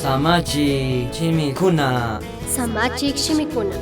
Samachik shimikuna. Samachik shimikuna.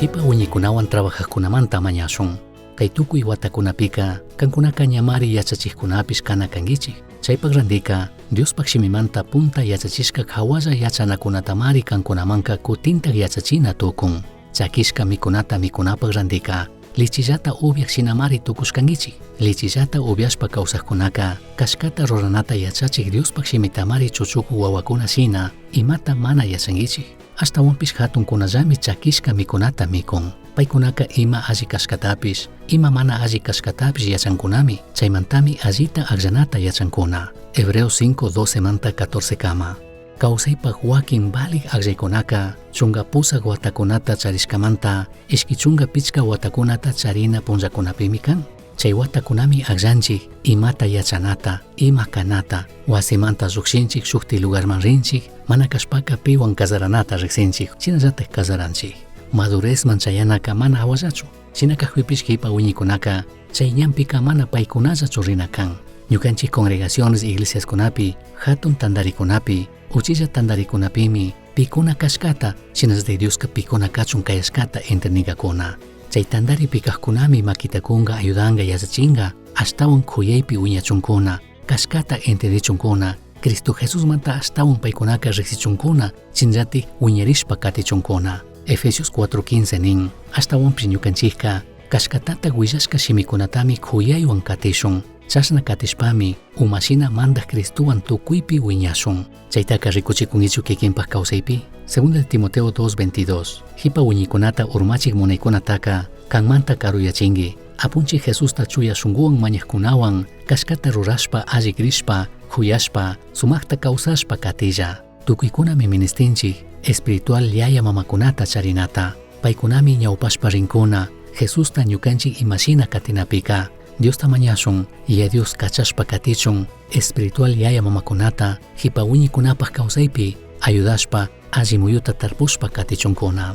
Jipa wiñikunawan trabajajkunamanta mañashun. Kay tukuy watakunapika kankunaka ñamari yachachikkunapish kana kankichik. Chaypak randika Diospaj shimimanta punta yachachishka hawalla yachanakunatamari kankunamanka kutintak yachachina tukun. Chakishka mikunata mikunapak randika lichillata upyaj shinamari tukushkankichik. Lichillata upyashpa kawsajkunaka kashkata ruranata yachachik Diospaj shimitamari chuchuku wawakuna shina imata mana yachankichik. Ashtawanpish hatunkunallami chakishka mikunata mikun. Paykunaka ima alli kashkatapish, ima mana alli kashkatapish yachankunami, chaymantami allita akllanata yachankuna. Hebreos 5, 12 manta 14 kama. Kawsaypak wakin valik akllaykunaka chunka pusak watakunata charishkamanta ishki chunka pichka watakunata charina punllakunapimi kan. Chay watakunami akllanchik imata yachanata, ima kanata, wasimanta llukshinchik shukti lugarman rinchik, mana kashpaka piwan kasaranata riksinchik, shinallatak kasaranchik. Madurezman chayanaka mana hawallachu. Shina kajpipish kipa wiñikunaka chay ñanpika mana paykunallachu rina kan. Ñukanchik congregaciones iglesiaskunapi, hatun tantarikunapi, uchilla tantarikunapimi pikuna kashkata, shinallatak Dioska pikuna kachun kayashkata entendingakuna. Chay tantaripi kajkunami makita kunga ayudanga yachachinga, ashtawan kuyaypi wiñachunkuna, kashkata entendichunkuna, Cristo Jesusmanta ashtawan paykunaka riksichunkuna, shinallatik wiñarishpa katichunkuna. Efesios 4:15 nin, ashtawanpish ñukanchikka kashkatata willashka shimikunatami kuyaywan katishun. Chashna katishpami umashina mandaj Cristowan tukuypi wiñashun. Chaytaka rikuchikunkichu kikinpak kawsaypi. Segunda de Timoteo 2:22. Jipa wiñikunata urmachik munaykunataka kanmanta karuyachinki. Apunchik Jesusta chuya shunkuwan mañajkunawan kashkata rurashpa alli krishpa, kuyashpa, sumakta kawsashpa katilla. Tukuykunami ministinchik espiritual yaya mamakunata charinata. Paykunami ñawpashpa rinkuna, Jesusta ñukanchik imashina katinapika. Diosta mañashun, Yaya Dios kachashpa katichun, espiritual yaya mamakunata, jipa wiñikunapaj kawsaypi, ayudashpa, alli muyuta tarpushpa katichunkuna.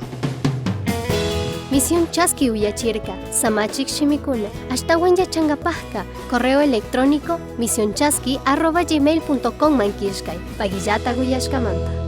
Misión Chaski uyachirka, Samachik shimikuna, ashtawan yachankapajka, correo electrónico misionchaski@gmail.com man killkay, pagillata uyashkamanta.